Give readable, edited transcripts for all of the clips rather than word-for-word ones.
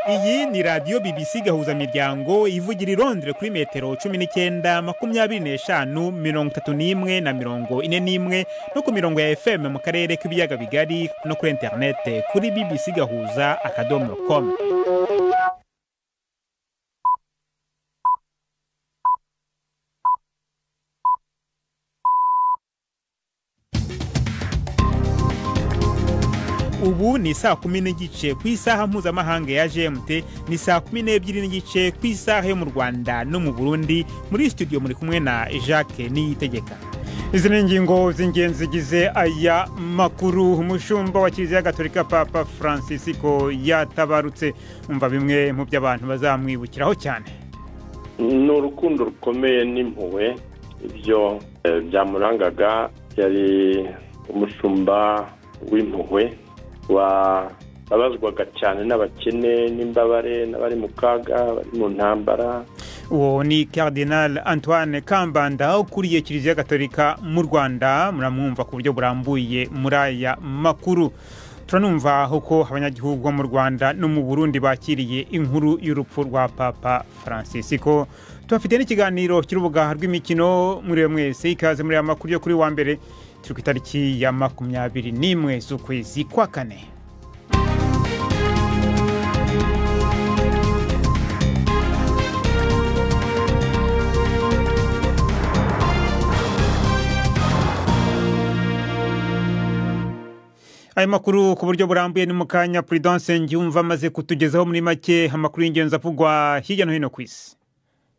Iyi ni radiyo BBC Gahuzamiryango ivugira i Londres kuri metero 19, 25, 31 na 41 no ku mirongo ya FM mu karere k'ibiyaga bigari no kuri interinete kuri bbcgahuza.com. Ubu ni saa 10:15 ku isaha mpuzamahanga ya GMT, ni saa 12:15 ku isaha yo mu Rwanda no mu Burundi. Muri studio muri kumwe na Jacques Niyitegeka. Izi ni ingingo z'ingenzi zigize aya makuru. Umushumba wa Kiliziya Gatolika Papa Francisco yatabarutse. Umva bimwe mu byo abantu bazamwibukiraho cyane. Ni urukundo rukomeye n'impuhwe, ibyo byamurangaga. Yari umushumba w'impuhwe wababazwaga cyane n'abakene n'imbabare n'abari mu kaga, bari mu ntambara. Uwo ni Cardinal Antoine Kambanda ukuriye Kiliziya Gatolika mu Rwanda. Muramwumva ku buryo burambuye muri aya makuru. Turanumva uko abanyagihugu bo mu Rwanda no mu Burundi bakiriye inkuru y'urupfu rwa Papa Francisco. Tubafite n'ikiganiro cy'urubuga rw'imikino. Muri mwese ikaze muri aya makuru yo kuri wa mbere, turi ku itariki ya 21 z'ukwezi kwa kane. Aya makuru ku buryo burambuye ni mukanya. Prudence Ngyumva amaze kutugezaho muri make amakuru y'ingenzi avugwa hirya no hino ku isi.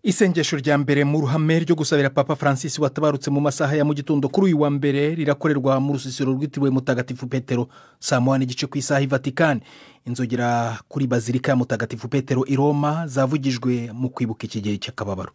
Isengesho rya mbere mu ruhame ryo gusabira Papa Francis watabarutse mu masaha ya mu gitondo kuri uyu wa mbere rirakorerwa mu rusisiro rwitiriwe Mutagatifu Petero saa 1:15 ku isaha i Vatican. Inzogera kuri Bazilika ya Mutagatifu Petero i Roma zavugijwe mu kwibuka iki gihe cy'akababaro.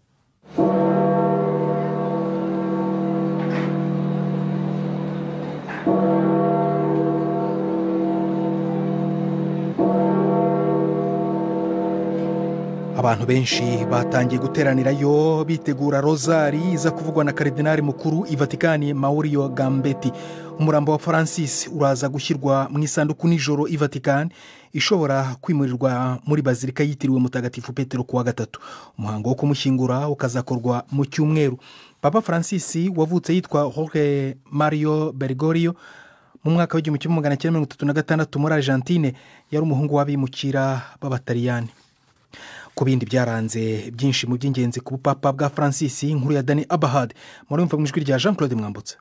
Abantu benshi batangiye guteranirayo bitegura rozari iza kuvugwa na Karidinali mukuru i Vatikani Maurio Gambetti. Umurambo wa Francis uraza gushyirwa mu isanduku nijoro i Vatican, ishobora kwimurirwa muri Bazilika yitiriwe Mutagatifu Petero kuwa gatatu. Umuhango wo kumushyingura ukazakorwa mu cyumweru. Papa Francis wavutse yitwa Jorge Mario Bergoglio mu mwaka w'1936 muri Argentine, yari umuhungu w'abimukira b'Abataliyani. Ku bindi byaranze byinshi mu by'ingenzi ku bupapa bwa Francis, inkuru ya Dani Abahad murumva mu ijwi rya Jean Claude Mwambutse.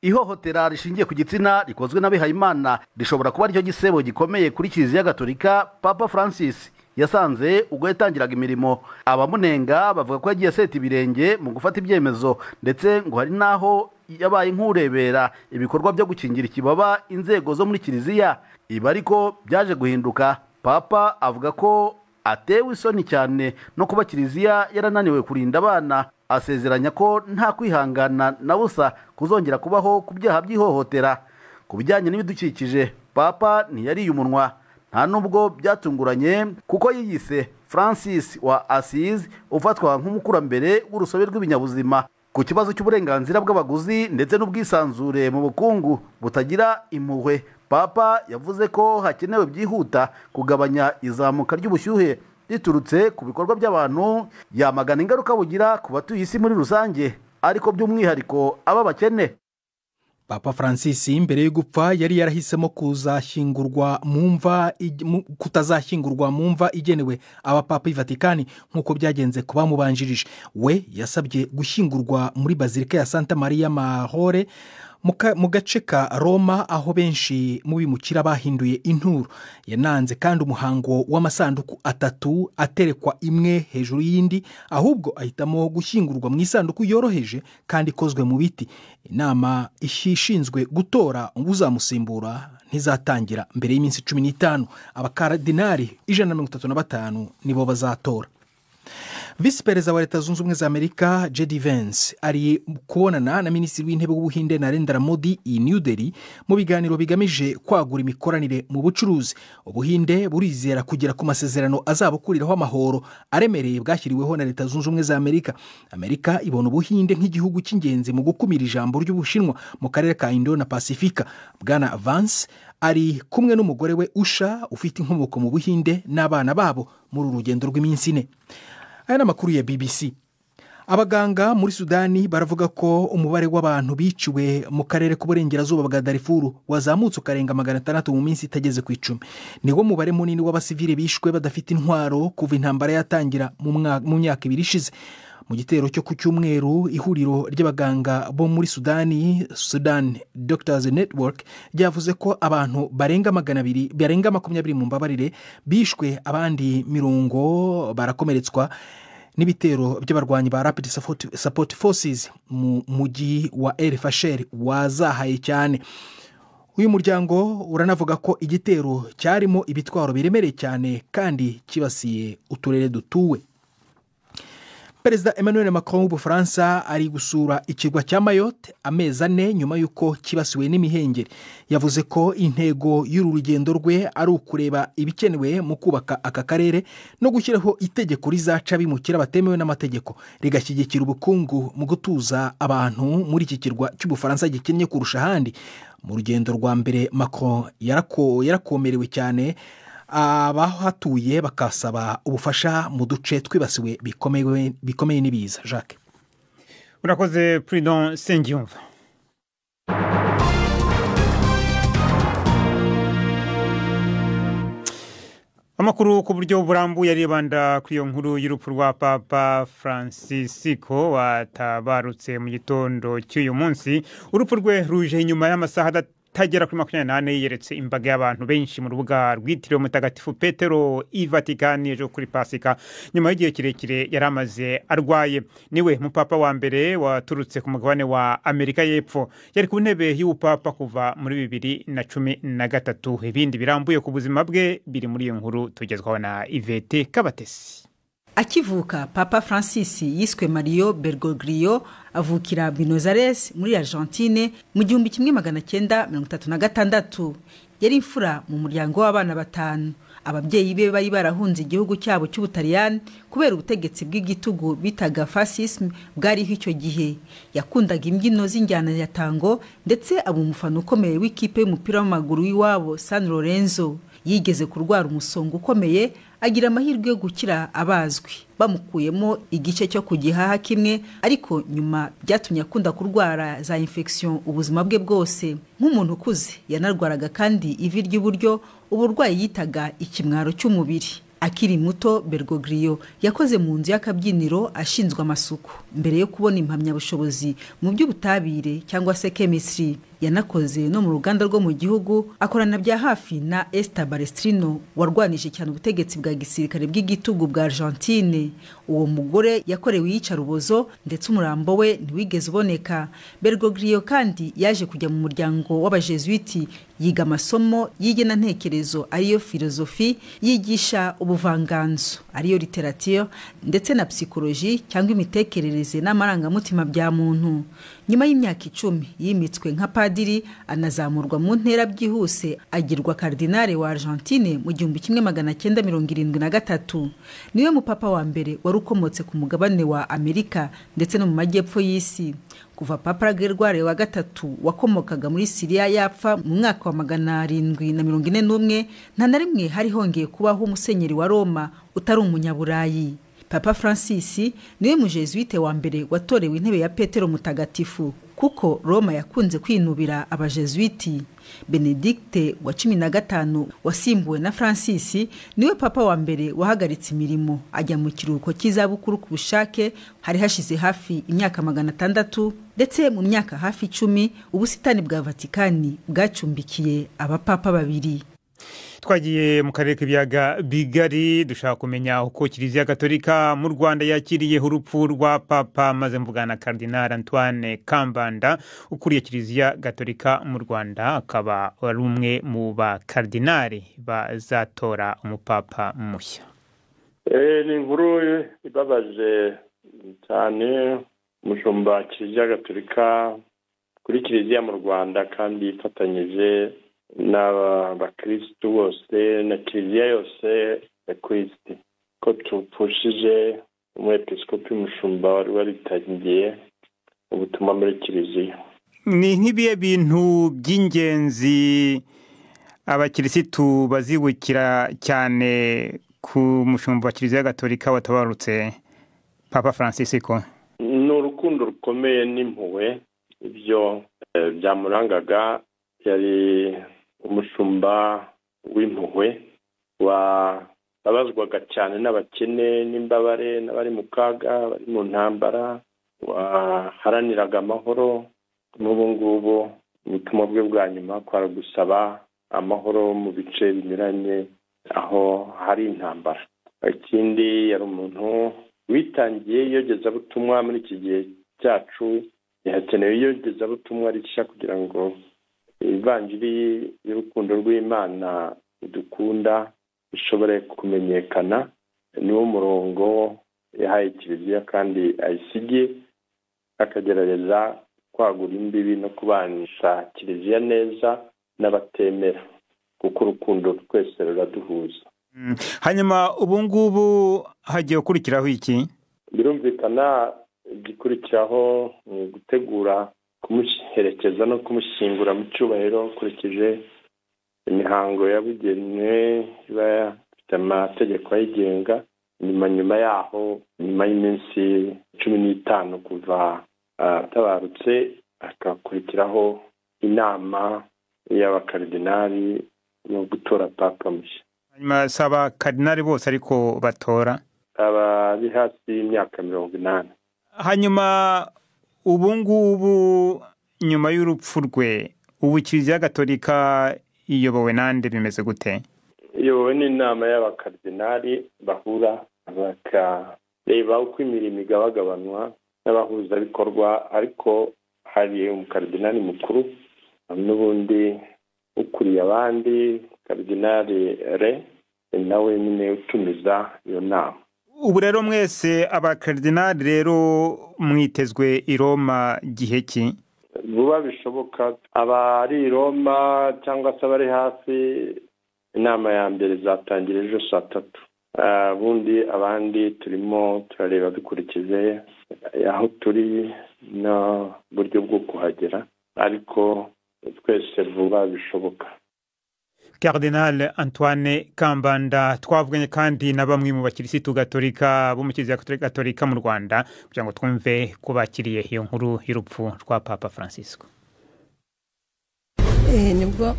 Ihohotera rishingiye ku gitsina rikozwe n'abihayimana rishobora kuba ryo gisebo gikomeye kuri Kiliziya Gatolika. Papa Francis yasanze ubwo yatangiraga imirimo, abamunenga bavuga ko yagiye aseta ibirenge mu gufata ibyemezo, ndetse ngo hari n'aho yabaye nk'urebera ibikorwa byo gukingira ikibaba inzego zo muri Kiliziya. Ibi ariko byaje guhinduka. Papa avuga ko atewe isoni cyane no kuba Kiliziya yarananiwe kurinda abana, asezeranya ko nta kwihangana na busa kuzongera kubaho ku byaha by'ihohotera. Ku bijyanye n'ibidukikije, Papa ntiyariye umunwa, nta nubwo byatunguranye kuko yiyise Francis wa Assise, ufatwa nk'umukurambere w'urusobe rw'ibinyabuzima. Ku kibazo cy'uburenganzira bw'abaguzi ndetse n'ubwisanzure mu bukungu butagira impuhwe, Papa yavuze ko hakenewe byihuta kugabanya izamuka ry'ubushyuhe riturutse ku bikorwa by'abantu, yamagana ingaruka bugira ku batuye isi muri rusange, ariko by'umwihariko aba bakene. Papa Francis mbere yo gupfa yari yarahisemo kuzashyingurwa mu mva kutazashyingurwa mu mva igenewe abapapa i Vatikani nk'uko byagenze ku bamubanjirije. We yasabye gushyingurwa muri Bazilika ya Santa Maria Maggiore mu gace ka Roma, aho benshi mu bimukira bahinduye inturo. Yananze kandi umuhango w'amasanduku atatu aterekwa imwe hejuru y'indi, ahubwo ahitamo gushyingurwa mu isanduku yoroheje kandi ikozwe mu biti. Inama ishinzwe gutora uzamusimbura ntizatangira mbere y'iminsi 15. Abakaradinari 135 nibo bazatora. Visi Perezida wa Leta Zunze Ubumwe za Amerika J.D. Vance ari kubonana na Minisitiri w'Intebe w'Ubuhinde Narendra Modi i New Delhi mu biganiro bigamije kwagura imikoranire mu bucuruzi. Ubuhinde burizera kugera ku masezerano azabukuriraho amahoro aremereye bwashyiriweho na Leta Zunze Ubumwe za Amerika. Amerika ibona Ubuhinde nk'igihugu cy'ingenzi mu gukumira ijambo ry'Ubushinwa mu karere ka Indo na Pasifika. Bwana Vance ari kumwe n'umugore we Usha ufite inkomoko mu Buhinde n'abana babo muri uru rugendo rw'iminsi 4. Aya ni amakuru ya BBC. Abaganga muri Sudani baravuga ko umubare w'abantu biciwe mu karere k'uburengerazuba bwa Darifuru wazamutse ukarenga 600 mu minsi itageze ku 10. Niwo mubare munini w'abasivile bishwe badafite intwaro kuva intambara yatangira mu myaka 2 ishize. Mu gitero cyo ku cyumweru, ihuriro ry'abaganga bo muri Sudani, Sudan Doctors Network, ryavuze ko abantu barenga 200 barenga 20 mu mbabarire bishwe, abandi 70 barakomeretswa n'ibitero by'abarwanyi ba Rapid Support Forces mu mujyi wa El Fasher wazahaye cyane. Uyu muryango uranavuga ko igitero cyarimo ibitwaro biremereye cyane kandi kibasiye uturere dutuwe. Perezida Emmanuel Macron w'Ubufaransa ari gusura ikirwa cya Mayotte amezi 4 nyuma y'uko kibasiwe n'imihengeri. Yavuze ko intego y'uru rugendo rwe ari ukureba ibikenewe mu kubaka aka karere no gushyiraho itegeko rizaca abimukira batemewe n'amategeko, rigashyigikira ubukungu mu gutuza abantu muri iki kirwa cy'Ubufaransa gikennye kurusha ahandi. Mu rugendo rwa mbere Macron yarakomerewe cyane, abahatuye bakasaba ubufasha mu duce twibasiwe bikomeye n'ibiza. Jacques. Urakoze Prudent Sengiyumva. Amakuru ku buryo burambuye aribanda kuri iyo nkuru y'urupfu rwa Papa Francisco watabarutse mu gitondo cy'uyu munsi. Urupfu rwe ruje inyuma y'amasaha atagera kuri 24 yeretse imbaga y'abantu benshi mu rubuga rwitiriwe Mutagatifu Petero i Vatikani ejo kuri Pasika, nyuma y'igihe kirekire yari amaze arwaye. Niwe mupapa wa mbere waturutse ku mugabane wa Amerika y'Epfo. Yari ku ntebe y'ubupapa kuva muri 2013. Ibindi birambuye ku buzima bwe biri muri iyo nkuru tugezwaho na Yvette Kabatesi. Akivuka, Papa Francis yiswe Mario Bergoglio, avukira Buenos Aires muri Argentine mu 1936. Yari imfura mu muryango w'abana 5. Ababyeyi be bari barahunze igihugu cyabo cy'Ubutaliyani kubera ubutegetsi bw'igitugu bitaga fascisme bwariho icyo gihe. Yakundaga imbyino z'injyana ya tango ndetse aba umufana ukomeye w'ikipe y'umupira w'amaguru w'iwabo San Lorenzo. Yigeze kurwara umusonga ukomeye, agira amahirwe yo gukira abazwi bamukuyemo igice cyo ku gihaha kimwe, ariko nyuma byatumye akunda kurwara za infection ubuzima bwe bwose. Nk'umuntu ukuze yanarwaraga kandi ivi ry'iburyo, uburwayi yitaga ikimwaro cy'umubiri. Akiri muto Bergoglio yakoze mu nzu y'akabyiniro ashinzwe amasuku mbere yo kubona impamyabushobozi mu by'ubutabire cyangwa se chemistry. Yanakoze no mu ruganda rwo mu gihugu, akorana bya hafi na Esther Balestrino warwanije cyane ubutegetsi bwa gisirikare bw'igitugu bwa Argentine. Uwo mugore yakorewe iyicarubozo ndetse umurambo we ntiwigeze uboneka. Bergoglio kandi yaje kujya mu muryango w'abajesuiti, yiga amasomo y'igenantekerezo ariyo filozofi, yigisha ubuvanganzo ariyo literature ndetse na psychologie cyangwa imitekerereze n'amarangamutima bya muntu. Nyuma y'imyaka 10 yimitswe nka padiri, anazamurwa mu ntera byihuse agirwa kardinale wa Argentine mu 1973. Niwe mupapa wa mbere wari ukomotse ku mugabane wa Amerika ndetse no mu majyepfo y'isi. Kuva Papa Gregoire wa gatatu wakomokaga muri Syria yapfa mu mwaka wa 741, nta na rimwe hari hongeye kubaho umusenyeri wa Roma utari umunyaburayi. Papa Francis niwe mujesuite wa mbere watorewe intebe ya Petero Mutagatifu, kuko Roma yakunze kwinubira abajesuiti. Benedicte wa 15 wasimbuwe na Francis niwe papa wa mbere wahagaritse imirimo ajya mu kiruhuko cy'izabukuru ku bushake. Hari hashize hafi imyaka 600, ndetse mu myaka hafi 10 ubusitani bwa Vatikani bwacumbikiye abapapa babiri. Twagiye mu karere k'ibiyaga bigari dushaka kumenya uko Kiliziya Gatolika mu Rwanda yakiriye urupfu rwa Papa, maze mvugana na Cardinal Antoine Kambanda ukuriye Kiliziya Gatolika mu Rwanda, akaba ari umwe mu ba cardinali bazatora umupapa mushya. Ni inkuru ibabaje cyane. Umushumba Kiliziya Gatolika kuri Kiliziya mu Rwanda kandi ifatanyije n'abakirisitu bose na Kiliziya yose ya Kristo, ko tupfushije umwepiskopi umushumba wari waritangiye ubutumwa muri Kiliziya. Ni nk'ibihe bintu by'ingenzi abakirisitu bazibukira cyane ku mushumba wa Kiliziya Gatolika watabarutse, Papa Francisco? Ni urukundo rukomeye n'impuhwe, ibyo byamurangaga. Yari umushumba w'impuhwe wababazwaga cyane n'abakene n'imbabare n'abari mu kaga, bari mu ntambara, waharaniraga amahoro. N'ubu ngubu ubutumwa bwe bwa nyuma kwari gusaba amahoro mu bice binyuranye aho hari intambara. Ikindi, yari umuntu witangiye iyogezabutumwa. Muri iki gihe cyacu hakenewe iyogezabutumwa rishya kugira ngo ivanjiri y'urukundo rw'Imana dukunda ishobore kumenyekana. Niwo murongo yahaye Kiliziya kandi ayisigiye, akagerageza kwagura imbibi no kubanisha Kiliziya neza n'abatemera, kuko urukundo twese ruraduhuza. Hanyuma ubu ngubu hagiye gukurikiraho iki? Birumvikana, igikurikiraho ni gutegura kumuherekeza no kumushyingura mu cyubahiro ukurikije imihango yabugenwe iba ifite amategeko ayigenga. Nyuma yaho, nyuma y'iminsi 15 kuva atabarutse, hagakurikiraho inama y'abakaridinari no gutora papa mushya. Hanyuma si abakaridinari bose ariko batora? Abari hasi y'imyaka 80. Hanyuma ubu ngubu nyuma y'urupfu rwe, ubu Kiliziya Gatolika iyobowe nande, bimeze gute? Iyobowe n'inama y'abakaridinari bahura bakareba uko imirimo igabagabanwa n'abahuzabikorwa, ariko hari umukaridinari mukuru n'ubundi ukuriye abandi, Karidinari Re, nawe nyine utumiza iyo nama. Ubu rero mwese abakaridinari rero mwitezwe i Roma gihe ki? Vuba bishoboka. Abari i Roma cyangwa se abari hafi, inama ya mbere izatangira ejo saa 3. Ubundi abandi turimo turareba dukurikije aho turi n'uburyo bwo kuhagera, ariko twese vuba bishoboka. Cardinal Antoine Kambanda. Twavuganye kandi na bamwe mu bakirisitu gatolika bo mu Kiliziya Gatolika mu Rwanda kugira ngo twumve ko bakiriye iyo nkuru y'urupfu rwa Papa Francisco. Nibwo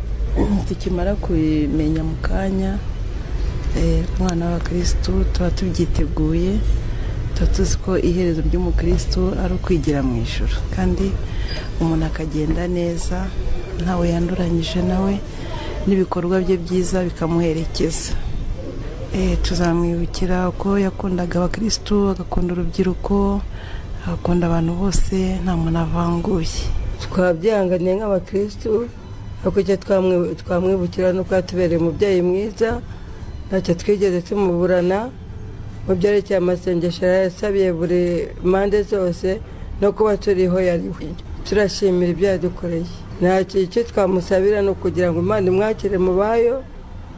tukimara kubimenya mu kanya, umwana w'abakirisitu tuba tubyiteguye, tuba tuzi ko iherezo ry'umukirisitu ari ukwigira mu ijuru, kandi umuntu akagenda neza ntawe yanduranyije nawe, n'ibikorwa bye byiza bikamuherekeza. Tuzamwibukira uko yakundaga abakirisitu, agakunda urubyiruko, agakunda abantu bose, nta muntu avanguye. Twabyihanganiye nk'abakirisitu, ariko icyo twamwibukira ni uko yatubereye umubyeyi mwiza, ntacyo twigeze tumuburana mu byerekeye amasengesho yasabiye buri mpande zose, no kuba turiho yariho. Turashimira ibyo yadukoreye. Ntacyo icyo twamusabira ni ukugira ngo Imana imwakire mu bayo,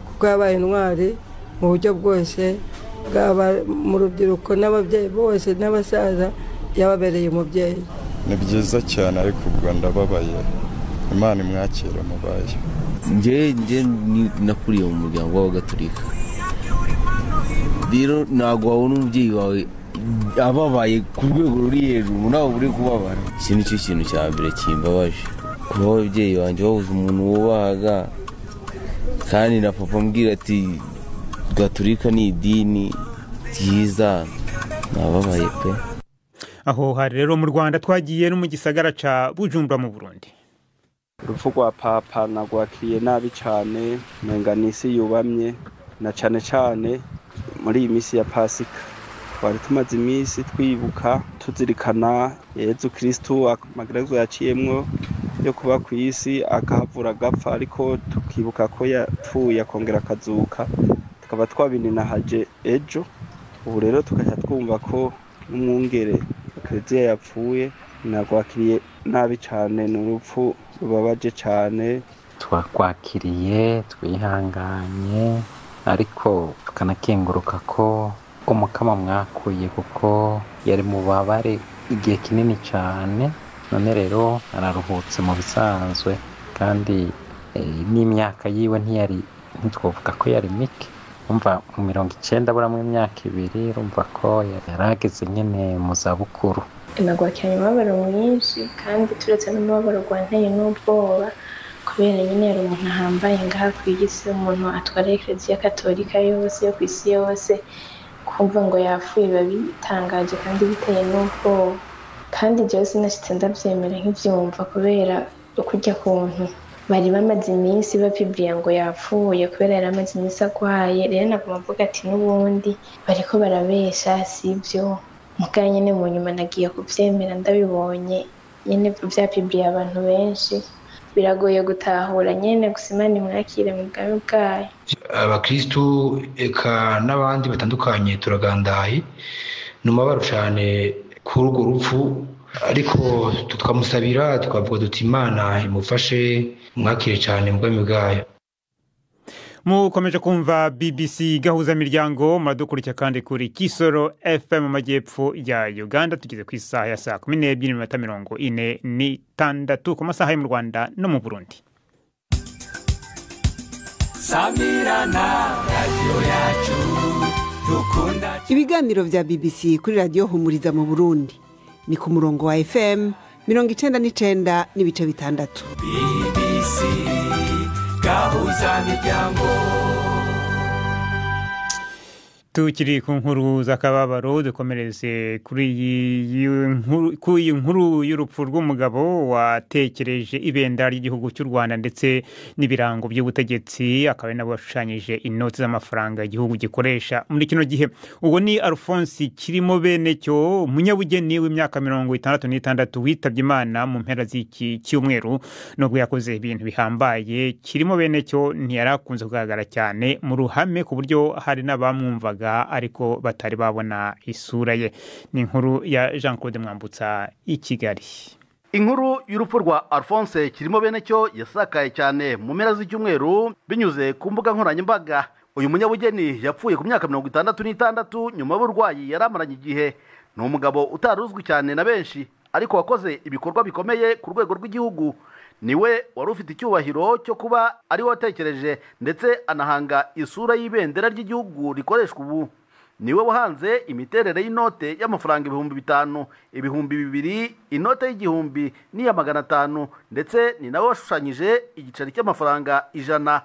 kuko yabaye intwari mu buryo bwose, bwaba mu rubyiruko n'ababyeyi bose n'abasaza, yababereye umubyeyi. Ni byiza cyane, ariko ubwo ndababaye, Imana imwakire mu bayo. Njye nakuriye mu muryango w'Abagatolika, rero ntabwo wabona umubyeyi wawe ababaye ku rwego ruri hejuru nawe uri kubabara. Iki ni cyo kintu cya mbere kimbabaje, kuba ababyeyi banjye babuze umuntu wubahaga, kandi na papa ambwira ati Gatolika ni idini ryiza, nababaye pe. Aho hari rero mu Rwanda, twagiye no mu gisagara ca Bujumbura mu Burundi. Urupfu rwa papa nagwakiriye nabi cyane, umenga n'isi yubamye, na cyane cyane muri iyi minsi ya Pasika. Twari tumaze iminsi twibuka tuzirikana Yezu Kristu, amageragezwa yaciyemwo yo kuba ku isi, akahavura agapfa, ariko tukibuka ko yapfuye akongera akazuka, tukaba twabininahaje ejo. Ubu rero tukaca twumva ko n'umwungere Ekereziya yapfuye, nagwakiriye nabi cyane, ni urupfu rubabaje cyane. Twakwakiriye twihanganye, ariko tukanakenguruka ko umukama mwakuye, kuko yari mu bubabare igihe kinini cyane, none rero araruhutse mu bisanzwe, kandi n'imyaka yiwe ntiyari, ntitwavuga ko yari mike. Umva mu 90 aburamwo imyaka 2, urumva ko yarageze nyine mu zabukuru. Nagwakiranye umubabaro mwinshi, kandi turetse n'umubabaro gwanteye n'ubwoba, kubera nyine yari umuntu ahambaye ngaha ku isi, umuntu atwara Ekereziya Katolika yose yo ku isi yose. Kumva ngo yapfuye biba bitangaje kandi biteye n'ubwoba, kandi jewe sinashitse ndavyemera nkivyumva, kubera ukurya kuntu bari bamaze iminsi bapibiriya ngo yapfuye, kubera yari amaze iminsi agwaye. Rero naguma mvuga ati n'ubundi bariko barabesha, sivyo. Muga nyene mu nyuma nagiye kuvyemera ndabibonye nyene vyapibiriye abantu benshi, biragoye gutahura nyene. Gusa Imana imwakire mu bwami bwayo. Abakristu eka n'abandi batandukanye turagandaye, ni umubabaro cyane kuri urwo rupfu, ariko tukamusabira tukavuga duti Imana imufashe, mwakire cyane mu bwami bwayo. Mukomeje kumva BBC Gahuza Miryango, muradukurikira kandi kuri Kisoro FM mu majyepfo ya Uganda. Tugeze ku isaha ya saa 12:46 ku masaha yo mu Rwanda no mu Burundi. Samirana radio yacu dukunda. Ibiganiro vya BBC kuri radio Humuriza mu Burundi ni ku murongo wa FM 99.6. BBC Gahuza Miryango. Tukiri ku nkuru z'akababaro, dukomereze kuri iyi nkuru y'urupfu rw'umugabo watekereje ibendera ry'igihugu cy'u Rwanda ndetse n'ibirango by'ubutegetsi, akaba ari nabo washushanyije inoti z'amafaranga igihugu gikoresha muri kino gihe. Ubwo ni Alphonse Kirimo Benecyo, umunyabugeni w'imyaka 66 witabye Imana mu mpera z'iki cyumweru. Nubwo yakoze ibintu bihambaye, Kirimo Benecyo ntiyarakunze kugaragara cyane mu ruhame, ku buryo hari n'abamwumvaga ariko batari babona isura ye. Ni inkuru ya Jean Claude Mwambutsa i Kigali. Inkuru y'urupfu rwa Alphonse Kirimo Benecyo yasakaye cyane mu mpera z'icyumweru binyuze ku mbuga nkoranyambaga. Uyu munyabugeni yapfuye ku myaka 66 nyuma y'uburwayi yari amaranye igihe. Ni umugabo utari uzwi cyane na benshi, ariko wakoze ibikorwa bikomeye ku rwego rw'igihugu. Niwe wari ufite icyubahiro cyo kuba ari we watekereje ndetse anahanga isura y'ibendera ry'igihugu rikoreshwa ubu. Niwe wahanze imiterere y'inote y'amafaranga 5000, 2000, inote y'1000 n'iya 500, ndetse ni nawe washushanyije igiceri cy'amafaranga 100.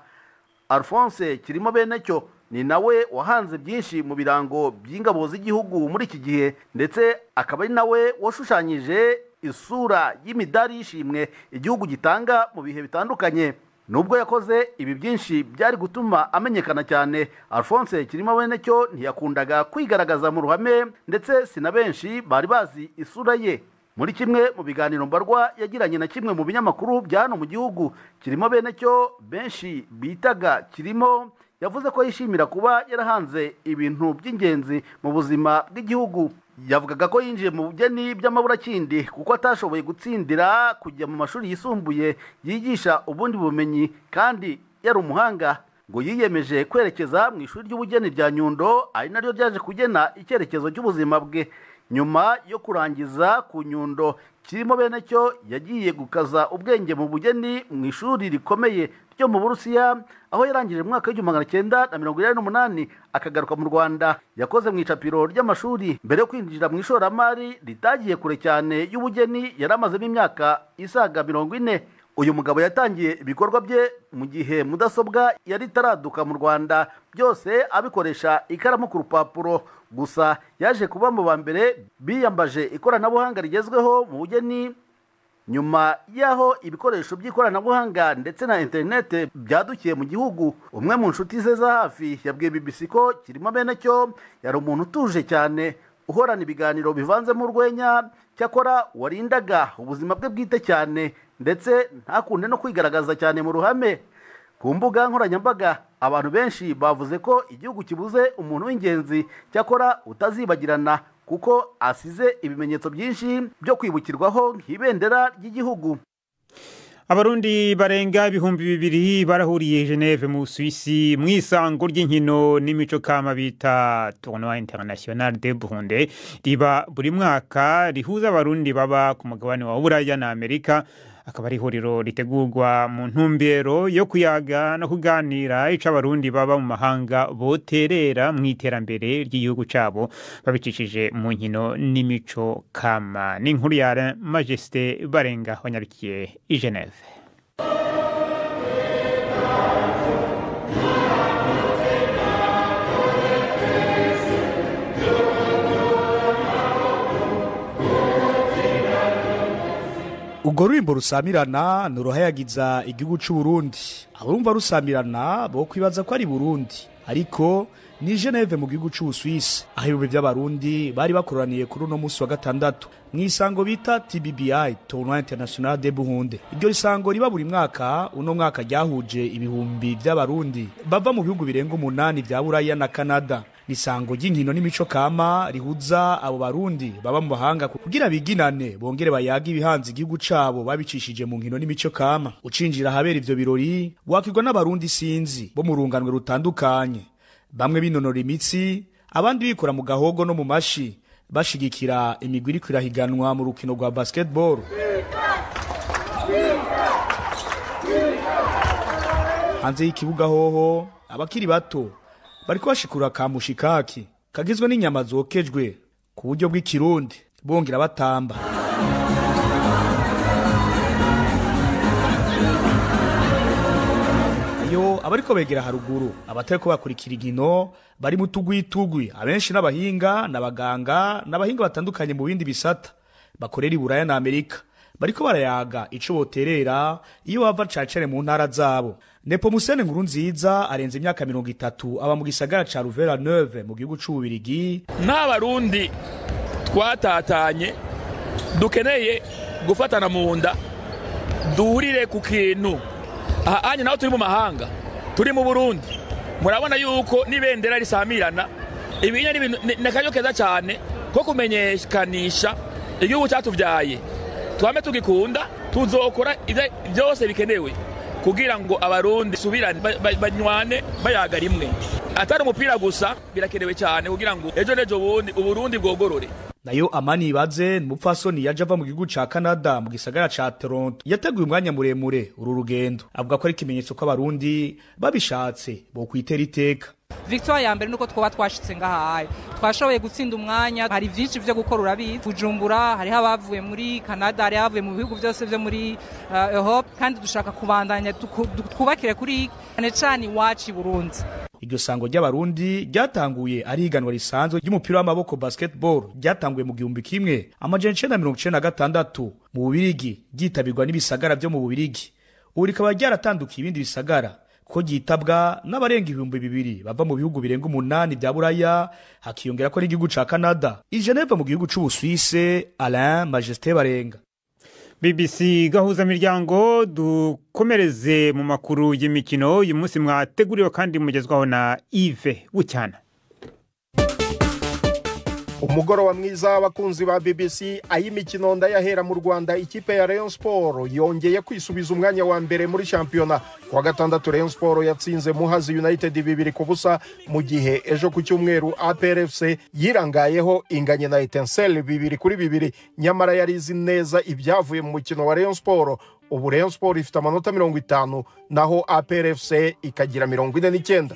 Alphonse Kirimo Benecyo ni nawe wahanze byinshi mu birango by'ingabo z'igihugu muri iki gihe, ndetse akaba ari nawe washushanyije isura y'imidari y'ishimwe igihugu gitanga mu bihe bitandukanye. Nubwo yakoze ibi byinshi byari gutuma amenyekana cyane, Alphonse Kirimo Benecyo ntiyakundaga kwigaragaza mu ruhame, ndetse si na benshi bari bazi isura ye. Muri kimwe mu biganiro mbarwa yagiranye na kimwe mu binyamakuru bya hano mu gihugu, Kirimo Benecyo benshi bitaga Kirimo, yavuze ko yishimira kuba yarahanze ibintu by'ingenzi mu buzima bw'igihugu. Yavugaga ko yinjiye mu bugeni by'amaburakindi kuko atashoboye gutsindira kujya mu mashuri yisumbuye yigisha ubundi bumenyi, kandi yari umuhanga. Ngo yiyemeje kwerekeza mu ishuri ry'ubugeni rya Nyundo, ari naryo ryaje kugena icyerekezo cy'ubuzima bwe. Nyuma yo kurangiza ku Nyundo, Kirimo Benecyo yagiye gukaza ubwenge mu bugeni mu ishuri rikomeye ryo mu Burusiya, aho yarangije mu mwaka w'1988 akagaruka mu Rwanda. Yakoze mu icapiro ry'amashuri mbere yo kwinjira mu ishoramari ritagiye kure cyane y'ubugeni yari amazemo imyaka isaga 40. Uyu mugabo yatangiye ibikorwa bye mu gihe mudasobwa yari itaraduka mu Rwanda, byose abikoresha ikaramu ku rupapuro. Gusa yaje kuba mu ba mbere biyambaje ikoranabuhanga rigezweho mu bugeni, nyuma y'aho ibikoresho by'ikoranabuhanga ndetse na interinete byadukiye mu gihugu. Umwe mu nshuti ze za hafi yabwiye BBC ko Kirimo Benecyo yari umuntu utuje cyane, uhorana ibiganiro bivanzemo urwenya, cyakora warindaga ubuzima bwe bwite cyane, ndetse ntakunde no kwigaragaza cyane mu ruhame. Ku mbuga nkoranyambaga Abantu benshi bavuze ko igihugu kibuze umuntu w'ingenzi, cyakora utazibagirana kuko asize ibimenyetso byinshi byo kwibukirwaho nk'ibendera ry'igihugu. Abarundi barenga 2000 barahuriye Geneve mu Suisse mu isango ry'inkino n'imico kama bita Tournoi International de Burundi, riba buri mwaka rihuza abarundi baba ku mugabane wa Buraya na Amerika. Akaba ari ihuriro ritegurwa mu ntumbero yo kuyaga no kuganira ico abarundi baba mu mahanga boterera mu iterambere ry'igihugu cabo babicishije mu nkino n'imico kama. Ni inkuru ya Majesté Barenga wanyarukiye i Geneve. Urwo rurimbo rusamirana nuruhayagiza igihugu c'u Burundi. Abarumva rusamirana bo kwibaza ko ari Burundi, ariko ni Geneve mu gihugu c'u Busuwisi, aho ibihumbi by'abarundi bari bakoraniye kuri uno munsi wa gatandatu mu isango bita TBBI, Tournoi International de Burundi. Iryo isango riba buri mwaka, uno mwaka ryahuje ibihumbi by'abarundi bava mu bihugu birenga 8 vya Buraya na Canada. Nisango ry'inkino n'imico kama rihuza abo barundi baba mu bahanga kugira biginane bongere bayaga ibihanze igihugu cabo babicishije mu nkino n'imico kama. Ucinjira habera ivyo birori wakirwa n'abarundi sinzi bo mu runganwe rutandukanye, bamwe binonora imitsi, abandi bikora mu gahogo no mu mashi bashigikira imigwi iriko irahiganwa mu rukino rwa basketball. Hanze y'ikibuga hoho abakiri bato bariko bashikura ka mushikaki kagizwe n'inyama zokejwe ku buryo bw'ikirundi, bongera batamba. Ayo abariko begera haruguru abatariko bakurikira inkino bari mu tugwi, abenshi n'abahinga n'abaganga n'abahinga batandukanye mu bindi bisata bakorera i Buraya na Amerika, bariko barayaga ico boterera iyo bava cacere mu ntara zabo. Nepomusene nkuru nziza arenze imyaka 30 aba mu gisagara ca Louvain-la-Neuve mu gihugu c'Ububirigi. N'abarundi twatatanye dukeneye gufatana mu nda, duhurire ku kintu. Aha anye naho turi mu mahanga, turi mu Burundi, murabona yuko n'ibendera risamirana. Ibinya ni akaryo keza cyane ko kumenyekanisha igihugu cyatuvyaye. Twame tugikunda, tuzokora byose bikenewe kugira ngo abarundi subirane banywane bayaga rimwe, atari umupira gusa, birakenewe cyane kugira ngo ejo nejo bundi Uburundi bwogorore. Nayo Amani Ibaze mupfasoni yaje ava mu gihugu ca Canada mu gisagara ca Toronto, yateguye umwanya muremure uru rugendo, avuga ko ari ikimenyetso ko abarundi babishatse bo kwitera iteka. Victoire ya mbere nuko twoba twashitse ngahaye, twashoboye gutsinda umwanya, hari vyinshi vyo gukora urabizi. Bujumbura hariho abavuye muri Canada, hariho abavuye mu bihugu byose vyo muri Europe, kandi dushaka kubandanya twubakire kuri cyane cyane iwacu i Burundi. Iryo sango ry'abarundi ryatanguye ari higanwa risanzwe ry'umupira w'amaboko basketball, ryatanguye mu 1996 mu Bubirigi, ryitabirwa n'ibisagara byo mu Bubirigi. Ubu rikaba ryaratandukiye ibindi bisagara ko ryitabwa n'abarenga 2000 bava mu bihugu birenga 8 bya Buraya, hakiyongera ko n'igihugu ca Canada. I Geneve mu gihugu c'u Busuwisi, Alain Majesté Barenga. BBC gahuza miryango. Dukomereze mu makuru y'imikino uyu munsi mwateguriwe kandi mugezwaho na Yves Bucyana. Umugoroba mwiza abakunzi ba BBC. Ay'imikino ndayahera mu Rwanda. Ikipe ya Rayon Sport yongeye kwisubiza umwanya wa mbere muri shampiyona. Kuwa gatandatu Rayon Sport yatsinze Muhazi United 2-0, mu gihe ejo ku cyumweru APR FC yirangayeho inganye na Etincelle 2-2, nyamara yari izi neza ibyavuye mu mukino wa Rayon Sport. Ubu Rayon Sport ifite amanota 50, naho APR FC ikagira 49.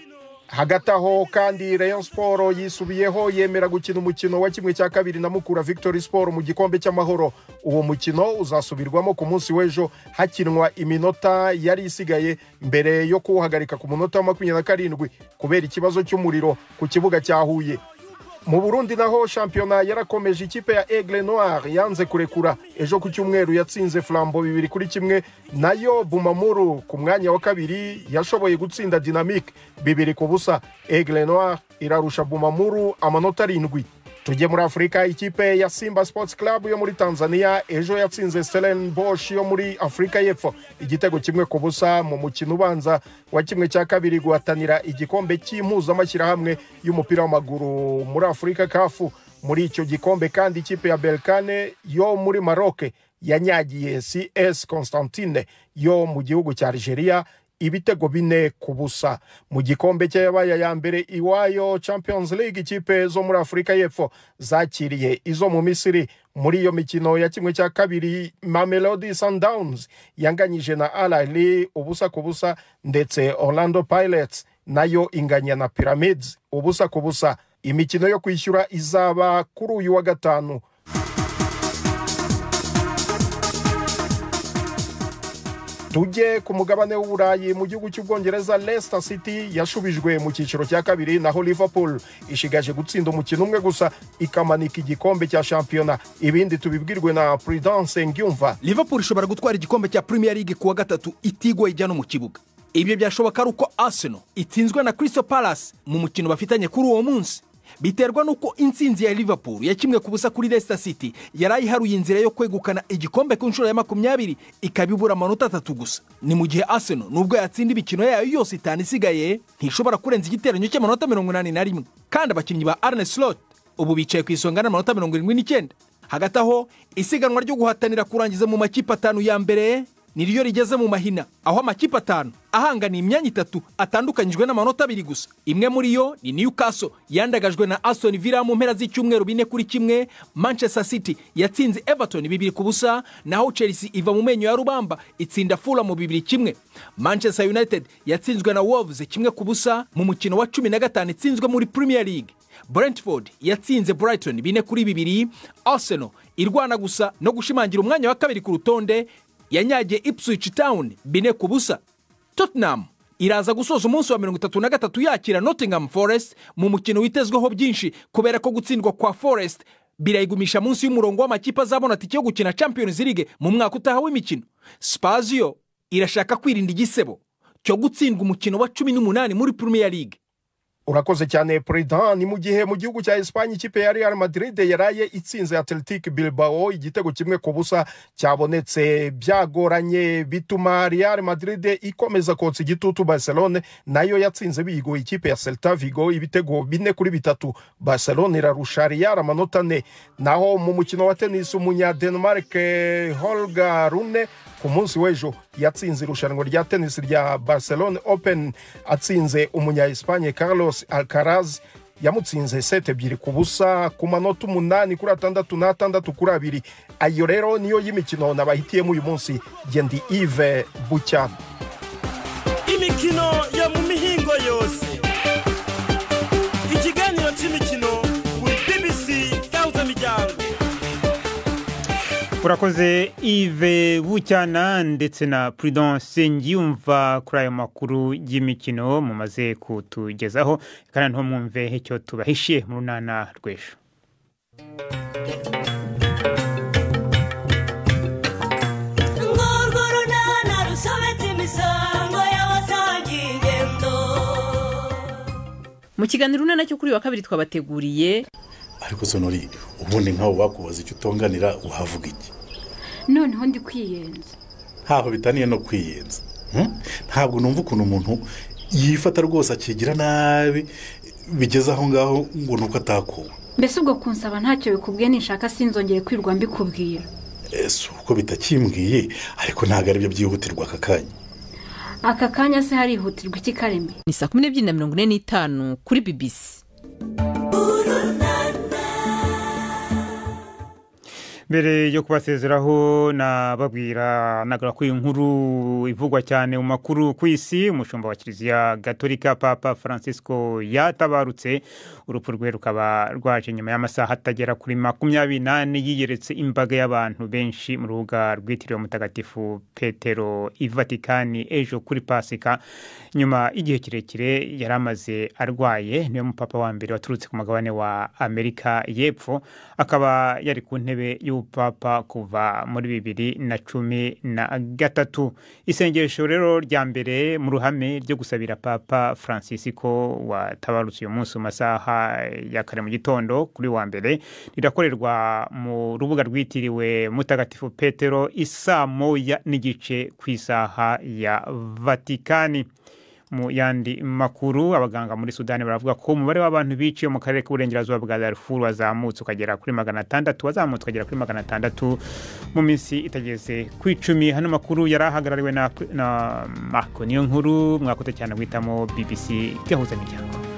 Hagati aho kandi Rayon Sport yisubiyeho yemera gukina umukino wa 1/2 na Mukura Victory Sport mu gikombe cy'amahoro. Uwo mukino uzasubirwamo ku munsi w'ejo hakinwa iminota yari isigaye mbere yo kuwuhagarika ku munota wa 27 kubera ikibazo cy'umuriro ku kibuga cya Huye. Mu Burundi naho shampiyona yarakomeje. Ikipe ya Aigle Noir yanze kurekura, ejo ku cyumweru yatsinze Flambeau 2-1, nayo Bumamuru ku mwanya wa kabiri yashoboye gutsinda Dynamique 2-0. Aigle Noir irarusha Bumamuru amanota 7. Tujye muri Afurika. Ikipe ya Simba Sports Club yo muri Tanzania ejo yatsinze Stellenbosch yo muri Afurika y'Epfo igitego 1-0 mu mukino ubanza wa 1/2 guhatanira igikombe cy'impuzamashyirahamwe y'umupira w'amaguru muri Afurika CAF. Muri icyo gikombe kandi ikipe ya Berkane yo muri Maroc yanyagiye CS Constantine yo mu gihugu cya Algeria ibitego 4-0. Mu gikombe cyabaye ya mbere iwayo Champions League, ikipe zo muri Afurika y'Epfo zakiriye izo mu Misiri. Muri iyo mikino ya 1/2 Mamelodi Sundowns yanganyije na Al Ahly 0-0, ndetse Orlando Pirates nayo inganya na Pyramids 0-0. Imikino yo kwishyura izaba kuri uyu wa gatanu. Tujye ku mugabane w'Uburayi. Mu gihugu cy'Ubwongereza Leicester City yashubijwe mu cyiciro cya kabiri, naho Liverpool ishigaje gutsinda umukino umwe gusa ikamanika igikombe cya shampiyona. Ibindi tubibwirwe na Prudence Ngyumva. Liverpool ishobora gutwara igikombe cya Premier League kuwa gatatu itigoye ijya no mu kibuga. Ibyo byashoboka ari uko Arsenal itsinzwe na Crystal Palace mu mukino bafitanye kuri uwo munsi. Biterwa nuko intsinzi ya Liverpool ya 1-0 kuri Leicester City yarayiharuye inzira yo kwegukana igikombe ku nshuro ya 20 ikabibura amanota 3 gusa. Ni mu gihe Arsenal nubwo yatsinda imikino yayo yose 5 isigaye ntishobora kurenza igiteranyo cy'amanota 81, kandi abakinnyi ba Arne Slot ubu bicaye ku isonga n'amanota 79. Hagati aho isiganwa ryo guhatanira kurangiza mu makipe 5 ya mbere niryo rigeze mu mahina, aho amakipe 5 ahangana imyanya 3 atandukanyijwe n'amanota 2 gusa. Imwe muri yo ni Newcastle yandagajwe na Aston Villa mu mpera z'icyumweru 4-1, Manchester City yatsinze Everton 2-0, naho Chelsea iva mu menyo ya rubamba itsinda Fulham 2-1. Manchester United yatsinzwe na Wolves 1-0 mu mukino wa 15 itsinzwe muri Premier League. Brentford yatsinze Brighton 4-2. Arsenal irwana gusa no gushimangira umwanya wa kabiri ku rutonde yanyagiye Ipswich Town 4-0. Tottenham iraza gusoza umunsi wa 33 yakira Nottingham Forest mu mukino witezweho byinshi, kubera ko gutsindwa kwa Forest birayigumisha munsi y'umurongo w'amakipe azabona tike yo gukina Champions League mu mwaka utaha w'imikino. Spurs yo irashaka kwirinda igisebo cyo gutsindwa umukino wa 18 muri Premier League. Urakoze cyane Prudent. Ni mu gihe mu gihugu cya Espagne ikipe ya Real Madrid yaraye itsinze Athletic Bilbao igitego 1-0 cyabonetse byagoranye, bituma Real Madrid ikomeza kotsa igitutu Barcelone nayo yatsinze bigo ikipe ya Celta Vigo ibitego 4-3. Barcelone irarusha Real amanota 4. Naho mu mukino wa tennis umunya Denmark Holger Rune ku munsi w'ejo yatsinze irushanwa rya tennis rya Barcelona Open atsinze umunya Espagne Carlos Alcaraz yamutsinze 7-2 ku manota 8-6 na 6-2. Ayo rero niyo y'imikino nabahitiyemo uyu munsi. Gendi Yves Bucyana. Imikino yo mu mihingo yose, ikiganiro cy'imikino kuri BBC Gahuzamiryango. Urakoze Yves Bucyana ndetse na Prudence Ngiyumva kuri ayo makuru y'imikino mumaze kutugezaho. Kandi nto mwumve icyo tubahishiye mu runana rw'ejo. Mu kiganiro runana cyo kuri wa kabiri twabateguriye. Ariko sonori ubundi nkaho bakubaza icyo utonganira uhavuga iki? Noneho ndi kwiyenza. Ntaho bitaniye no kwiyenza. Ntabwo numva ukuntu umuntu yifata rwose akigira nabi bigeze aho ngaho ngo nuko atakuwe. Mbese ubwo kunsaba ntacyo bikubwiye, nishaka sinzongere kwirwa mbikubwira. Ese uko bitakimbwiye, ariko ntago ari byo byihutirwa aka kanya. Aka kanya se harihutirwa iki Kareme? Ni saa 12:45 kuri BBC. Mbere yo kubasezeraho nababwira nagara ko inkuru ivugwa cyane mu makuru ku isi, umushumba wa Kiliziya Gatolika Papa Francisco yatabarutse. Urupfu rwe rukaba rwaje nyuma y'amasaha atagera kuri 24 yiyeretse imbaga y'abantu benshi mu rubuga rwitiriwe Mutagatifu Petero i Vatikani ejo kuri Pasika, nyuma igihe kirekire yaramaze arwaye. Niwe mupapa wa mbere waturutse ku mugabane wa Amerika y'Epfo, akaba yari ku ntebe ubupapa kuva muri 2013. Isengesho rero rya mbere mu ruhame ryo gusabira Papa Francisco watabarutse uyu munsi mu masaha ya kare mu gitondo kuri wa mbere rirakorerwa mu rubuga rwitiriwe Mutagatifu Petero isaa 1:30 ku isaha ya Vatikani. Mu yandi makuru, abaganga muri Sudani baravuga ko umubare w'abantu biciwe mu karere k'uburengerazuba bwa Darfur wazamutse ukagera kuri 600 wazamutse ukagera kuri 600 mu minsi itageze ku 10. Hano makuru yari ahagarariwe na Marco Niyonkuru. Mwakoze cyane guhitamo BBC Gahuza Miryango.